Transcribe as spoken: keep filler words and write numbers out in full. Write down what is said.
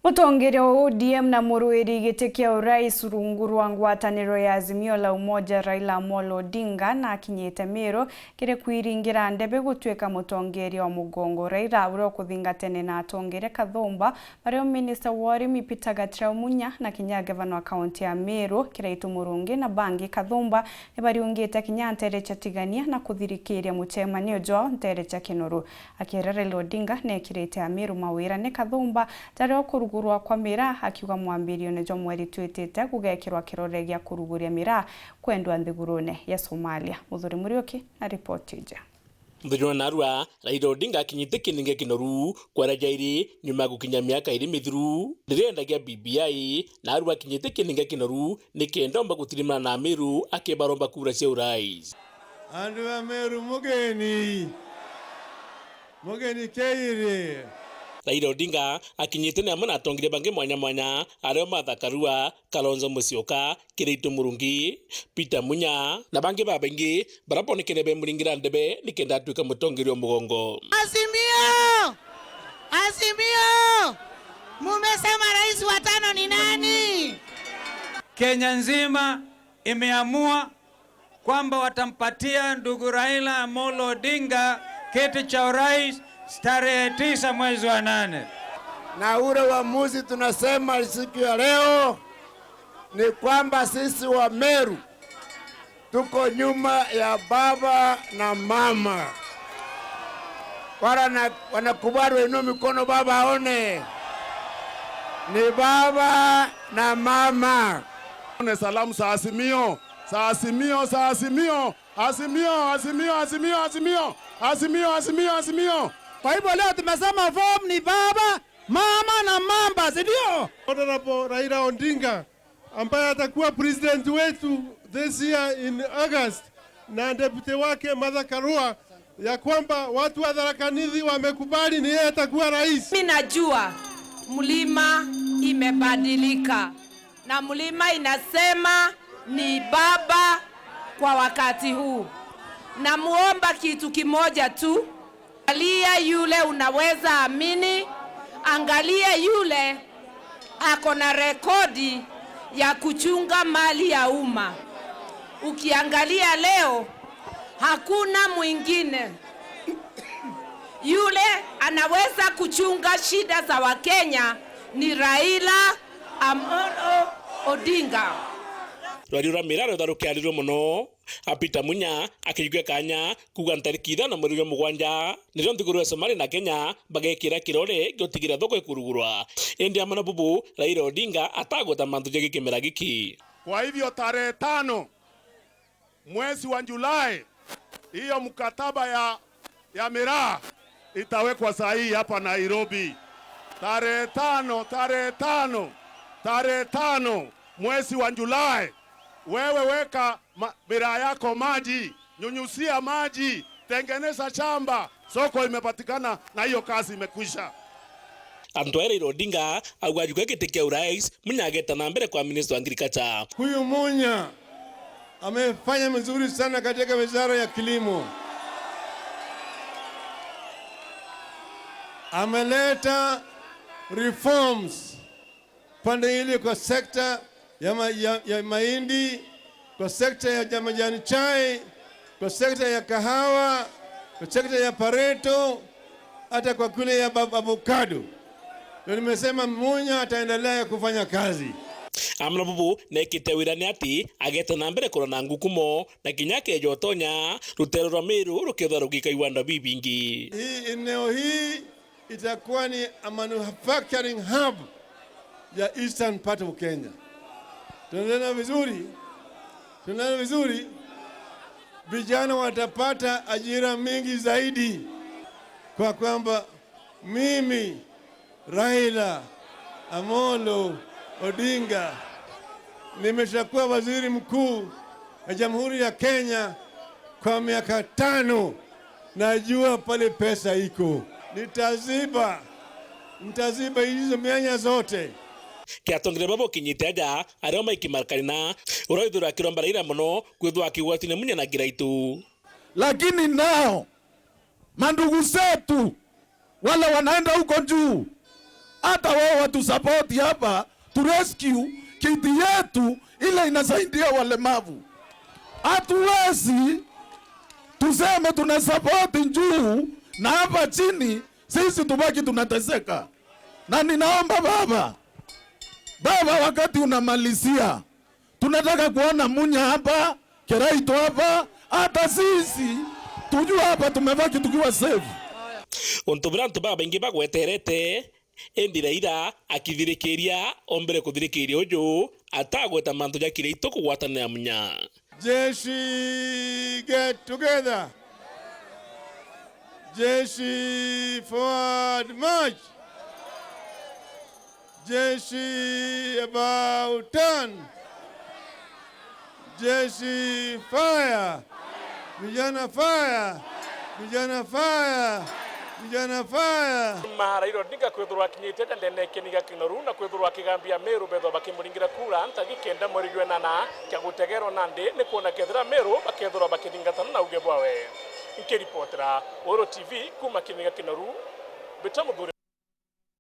Mutongeria wa O D M na muruiri giti kia urais rungu rwa ngwataniro ya Azimio la Umoja, Raila Amolo Odinga, nakinyite Meru kiri kwiringira ndebe gutuika mutongeria wa mugongo. Raila, uria ukuthingatene na atongeria kathumba, bario minista wa urimi Peter Gatirau Munya na kinya gavana wa kaunti ya Meru Kiraitu Murungi na bangi kathumba, nibariungite kinya nteere cia Tigania na kuthirikiria mucemanio jwao nteere cia Kinoru. Akiera Raila Odinga, neekirite Amiru mawira ni kathumba jaria ukurugurwa kwa miraa, akiuga mwambirione jwa mweri twitite gugekirwa kirore gia kuruguria miraa kwendwa nthigurune ya Somalia. Muthuri Muriuki na ripoti iji. Muthenya wa narua, Raila Odinga akinyite Kininge Kinoru, kwara jairi nyuma ya gukinya miaka iri mithiru riria endagia B B I, narua akinyite Kininge Kinoru nikenda omba gutirimana na Amiru akibaromba kura cia urais. Andu ba Meru, mugeni. Mugeni keiri. Raila Odinga akinyite ni amwe na atongeria bangi mwanya mwanya, ario Martha Karua, Kalonzo Musyoka, Kiraitu Murungi, Peter Munya, na bangi babaingi baria bonekene bemuringira ndebe nikenda atuika mutongeria wa mugongo. Azimio! Azimio! Mumesema rais wa tano ni nani? Kenya nzima imeamua kwamba watampatia ndugu Raila Amolo Odinga kiti cha urais tarehe tisa mwezi wa nane. Na ule uamuzi tunasema siku ya leo ni kwamba sisi wa Meru tuko nyuma ya baba na mama. Wala na, wanakubali wainue mikono baba aone. Ni baba na mama. Ni salamu za Azimio, za Azimio, za Azimio. Azimio, Azimio, Azimio, Azimio. Azimio, Azimio, Azimio. Kwa hivyo leo tumesema form ni baba, mama na mamba, si ndio? Honorable Raila Odinga, ambaye atakuwa president wetu this year in August, na deputy wake Martha Karua, ya kwamba watu wa Tharaka Nithi wamekubali ni yeye atakuwa rais. Mimi najua mlima imebadilika na mlima inasema ni baba kwa wakati huu. Namuomba kitu kimoja tu, angalia yule unaweza amini, angalia yule ako na rekodi ya kuchunga mali ya umma. Ukiangalia leo, hakuna mwingine yule anaweza kuchunga shida za Wakenya ni Raila Amolo Odinga. Rwario rwa miraa rwetha rukiarirua mono, a Peter Munya akijugua kanya kuuga ntariki ithano mweri jwa mugwanja nirio nthiguru ya Somalia na Kenya bagekira kirore giotigira thoko ikurugurwa. Indi amwe na bubu, Raila Odinga atagweta mantu ja gikimera giki. Kwa hivyo tarehe tano mwezi wa Julai, hiyo mkataba ya, ya miraa itawekwa sahihi hapa Nairobi. Tarehe tano, tarehe tano, tarehe tano mwezi wa Julai, wewe weka ma-, miraa yako maji, nyunyusia maji, tengeneza shamba, soko imepatikana na hiyo kazi imekwisha. Antu aria Raila Odinga auga ajukua giti kia urais, Munya ageta na mbere kwa minister wa agriculture. Huyu Munya amefanya mzuri sana katika wizara ya kilimo. Ameleta reforms pande ile kwa sekta ya ma-, ya, ya mahindi, kwa sekta ya ja-, majani chai, kwa sekta ya kahawa, kwa sekta ya pareto, hata kwa kule ya ba-, avocado. Ndio nimesema Munya ataendelea kufanya kazi. Amwe na bubu neekite wira ni ati ageta na mbere kurana ngukumo na kinya akeeja utonya ruteere rwa Meru rukethirwa rugika iwanda bibingi. Hii eneo hii itakuwa ni a manufacturing hub ya eastern part of Kenya. Tunaelewana vizuri? Tunaelewana vizuri? Vijana watapata ajira mingi zaidi, kwa kwamba mimi, Raila Amolo Odinga, nimeshakuwa waziri mkuu ya Jamhuri ya Kenya kwa miaka tano. Najua pale pesa iko. Nitaziba. Nitaziba hizo mianya zote. Kiatongire babo kinyite aja, ario maikimarakana, uria withirwa akiromba Raila mono, kwithirwa akigwatine Munya na Kiraitu. Lakini nao, mandugu zetu, wale wanaenda huko juu, hata wao watu support hapa, tu rescue kiti yetu ile inasaidia walemavu. Hatuwezi tuseme tuna support juu na hapa chini sisi tubaki tunateseka. Na ninaomba baba, baba, wakati unamalizia, tunataka kuona Munya hapa, Kiraitu hapa, hata sisi tujue hapa tumebaki tukiwa safe. Untu buria antu babaingi bagweterete, indi Raila akithirikiria, ombere kuthirikiria uju atagweta mantu ja Kiraitu kugwatanira Munya. Jeshi, get together. Jeshi, forward march. Jeshi, about turn. Jeshi, fire. Vijana, fire. Vijana, fire. Vijana, fire. Nyuma Raila Odinga kwithirwa akinyite ja ndene ya Kiniga Kinoru na kwithirwa akigambia Meru bethwa bakimuringira kura ntagi kenda mweri jwa enana, kia gutegerwa nandi ni kwona kethira Meru bakethirwa bakithingatana na uge bwawe. Nkiripotera Uru T V kuma Kiniga Kinoru, Mbita Muthuri.